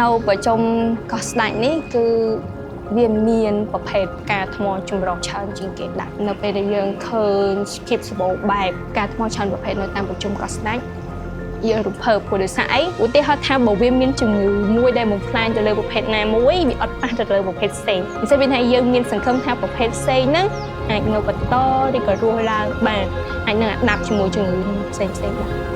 នៅប្រជុំកោះស្ដេចនេះគឺវាមានប្រភេទផ្កាថ្មចម្រុះច្រើនជាងគេដាក់នៅពេលដែលយើងឃើញភាពសម្បូរបែបផ្កាថ្មច្រើនប្រភេទនៅតាមប្រជុំកោះស្ដេចយើងរំភើបព្រោះដោយសារអីឧទាហរណ៍ថាបើវាមានជំងឺមួយដែលបំផ្លាញទៅលើប្រភេទណាមួយវាអត់ប៉ះទៅលើប្រភេទផ្សេងមិនសូវវាថាយើងមានសង្ឃឹមថាប្រភេទផ្សេងហ្នឹងអាចនៅបន្តឬក៏រស់ឡើងបានអាចនឹង adapt ជាមួយជំងឺផ្សេងផ្សេងបាន។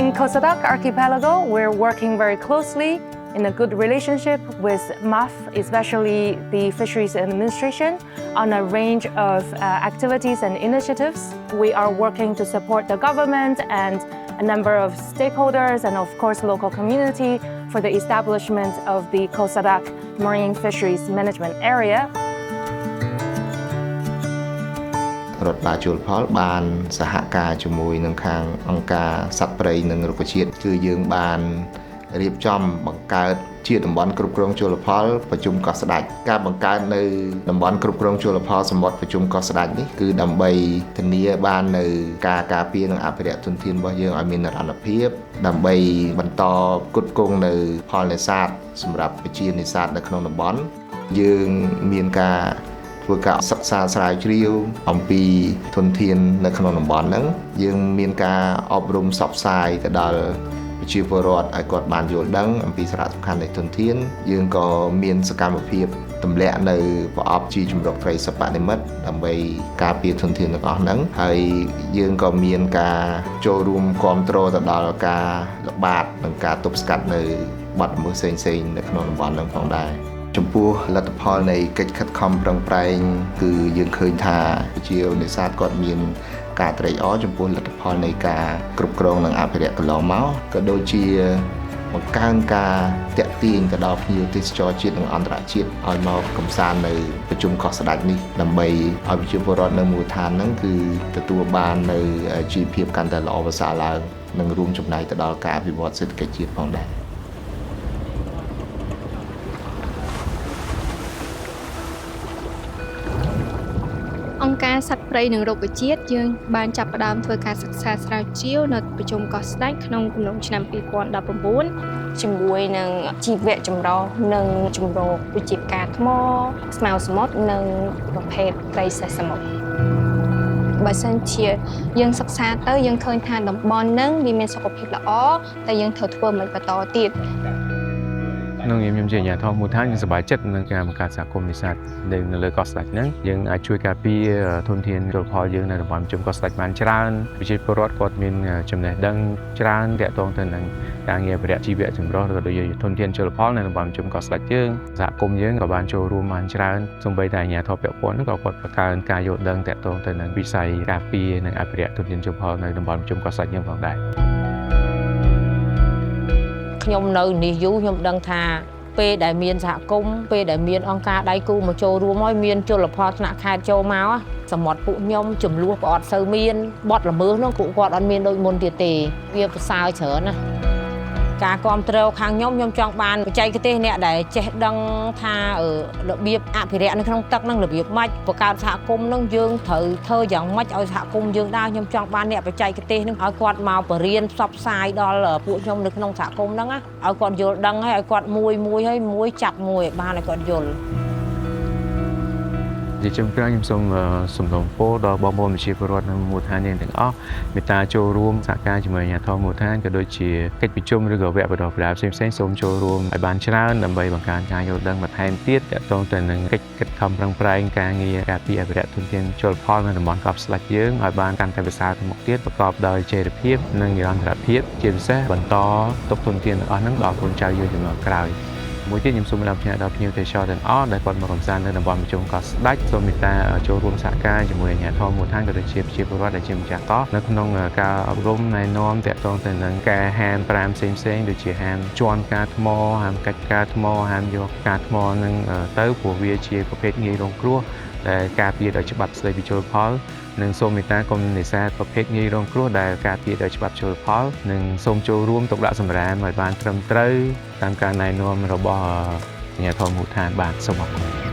In Koh Sdach Archipelago, we're working very closely in a good relationship with MAFF, especially the Fisheries Administration, on a range of activities and initiatives. We are working to support the government and a number of stakeholders and, of course, local community for the establishment of the Koh Sdach Marine Fisheries Management Area. រដ្ឋបាលជលផលបានសហការជាមួយនឹងខាងអង្គការសត្វព្រៃនិងរុក្ខជាតិគឺយើងបានរៀបចំបង្កើតជាតំបន់គ្រប់គ្រងជលផលប្រជុំកោះស្ដេចការបង្កើតនៅតំបន់គ្រប់គ្រងជលផលសមុទ្រប្រជុំកោះស្ដេចនេះគឺដើម្បីធានាបាននៅការការពារនិងអភិរក្សធនធានរបស់យើងឲ្យមាននិរន្តរភាពដើម្បីបន្តផ្គត់ផ្គង់នៅផលនេសាទសម្រាប់ប្រជានេសាទនៅក្នុងតំបន់យើងមានការធ្វើការសិក្សាស្រាវជ្រាវអំពីធនធាននៅក្នុងតំបន់ហ្នឹងយើងមានការអប់រំផ្សព្វផ្សាយទៅដល់ប្រជាពលរដ្ឋឲ្យគាត់បានយល់ដឹងអំពីសារៈសំខាន់នៃធនធានយើងក៏មានសកម្មភាពទម្លាក់នៅប្រអប់ជាជម្រកត្រីសិប្បនិមិត្តដើម្បីការពារធនធានទាំងអស់ហ្នឹងហើយយើងក៏មានការចូលរួមគ្រប់គ្រងទៅដល់ការល្បាតនិងការទប់ស្កាត់នៅបទល្មើសផ្សេងៗនៅក្នុងតំបន់ហ្នឹងផងដែរចំពោះលទ្ធផលនៃកិច្ចខិតខំប្រឹងប្រែងគឺយើងឃើញថាប្រជានេសាទគាត់មានការត្រេកអរចំពោះលទ្ធផលនៃការគ្រប់គ្រងនិងអភិរក្សកន្លងមកក៏ដូចជាបង្កើនការទាក់ទាញទៅដល់ភ្ញៀវទេសចរជាតិនិងអន្តរជាតិឲ្យមកកម្សាន្តនៅប្រជុំកោះស្ដេចនេះដើម្បីឲ្យប្រជាពលរដ្ឋនៅមូលដ្ឋានហ្នឹងគឺទទួលបាននៅជីវភាពកាន់តែល្អប្រសើរឡើងនិងរួមចំណែកទៅដល់ការអភិវឌ្ឍសេដ្ឋកិច្ចជាតិផងដែរ។ អង្គការសត្វព្រៃនិងរុក្ខជាតិយើងបានចាប់ផ្ដើមធ្វើការសិក្សាស្រាវជ្រាវនៅប្រជុំកោះស្ដេចក្នុងកំឡុងឆ្នាំ2019ជាមួយនឹងជីវៈចម្រុះនិងជម្រកដូចជាផ្កាថ្មស្មៅសមុទ្រនិងប្រភេទត្រីសេះសមុទ្របើសិនជាយើងសិក្សាទៅយើងឃើញថាតំបន់ហ្នឹងវាមានសុខភាពល្អតែយើងត្រូវធ្វើមិនបន្តទៀត។ ក្នុងនាមខ្ញុំជាអាជ្ញាធរមូលដ្ឋានខ្ញុំសប្បាយចិត្តនឹងការបង្កើតសហគមន៍នេសាទនៅលើកោះស្ដេចហ្នឹងយើងអាចជួយការពារធនធានជលផលយើងនៅតំបន់ជុំកោះស្ដេចបានច្រើនប្រជាពលរដ្ឋគាត់មានចំណេះដឹងច្រើនទាក់ទងទៅនឹងការងារអភិរក្សជីវៈចម្រុះឬក៏ដូចជាធនធានជលផលនៅតំបន់ជុំកោះស្ដេចយើងសហគមន៍យើងក៏បានចូលរួមបានច្រើនសូម្បីតែអាជ្ញាធរពាក់ព័ន្ធហ្នឹងក៏គាត់បង្កើនការយល់ដឹងទាក់ទងទៅនឹងវិស័យការពារនិងអភិរក្សធនធានជលផលនៅតំបន់ជុំកោះស្ដេចយើងផងដែរ។ ខ្ញុំនៅនេះយូរខ្ញុំដឹងថាពេលដែលមានសហគមន៍ពេលដែលមានអង្គការដៃគូមកចូលរួមហើយមានជលផលថ្នាក់ខេត្តចូលមកសមុទ្រពួកខ្ញុំចំនួនក៏អត់សូវមានបទល្មើសនោះពួកគាត់អត់មានដូចមុនទៀតទេវាប្រសើរច្រើនណាស់ការគ្រប់គ្រងខាងខ្ញុំខ្ញុំចង់បានបច្ចេកទេសអ្នកដែលចេះដឹងថារបៀបអភិរក្សនៅក្នុងទឹកនឹងរបៀបម៉េចបង្កើតសហគមន៍នឹងយើងត្រូវធ្វើយ៉ាងម៉េចឲ្យសហគមន៍យើងដើរខ្ញុំចង់បានអ្នកបច្ចេកទេសនឹងឲ្យគាត់មកបរៀនផ្សព្វផ្សាយដល់ពួកខ្ញុំនៅក្នុងសហគមន៍ហ្នឹងឲ្យគាត់យល់ដឹងហើយឲ្យគាត់មួយមួយហើយមួយចាប់មួយឲ្យបានឲ្យគាត់យល់។ ជាចុងក្រោយខ្ញុំសូមសំណូមពរដល់បងប្អូនប្រជាពលរដ្ឋនៅមូលដ្ឋានយើងទាំងអស់មេត្តាចូលរួមសហការជាមួយអាជ្ញាធរមូលដ្ឋានក៏ដូចជាកិច្ចប្រជុំឬក៏វគ្គបណ្ដុះបណ្ដាលផ្សេងៗសូមចូលរួមឲ្យបានច្រើនដើម្បីបង្កើនការយល់ដឹងបន្ថែមទៀតទាក់ទងទៅនឹងកិច្ចខិតខំប្រឹងប្រែងការងារការពារអភិរក្សធនធានជលផលនៅតំបន់កោះស្ដេចយើងឲ្យបានកាន់តែប្រសើរទៅមុខទៀតប្រកបដោយចីរភាពនិងនិរន្តរភាពជាពិសេសបន្តទុកធនធានទាំងអស់ហ្នឹងដល់កូនចៅយើងជំនាន់ក្រោយមួយទៀតខ្ញុំសូមផ្ដាំផ្ញើដល់ភ្ញៀវទេសចរទាំងអស់ដែលគាត់មកកម្សាន្តនៅតំបន់ប្រជុំកោះស្ដេចសូមមេត្តាចូលរួមសហការជាមួយអាជ្ញាធរមូលដ្ឋានក៏ដូចជាប្រជាពលរដ្ឋដែលជាម្ចាស់កោះនៅក្នុងការអប់រំណែនាំទាក់ទងទៅនឹងការហាមប្រាមផ្សេងៗដូចជាហាមជាន់ការថ្មហាមកាច់ការថ្មហាមយកការថ្មនឹងទៅព្រោះវាជាប្រភេទងាយរងគ្រោះដែលការពារដោយច្បាប់ស្តីពីជលផល និងសូមមេត្តាកុំនេសាទប្រភេទងាយរងគ្រោះដែលការពារដោយច្បាប់ជលផលនិងសូមចូលរួមទុកដាក់សម្រាមឲ្យបានត្រឹមត្រូវតាមការណែនាំរបស់អាជ្ញាធរមូលដ្ឋានបាទសូមអរគុណ។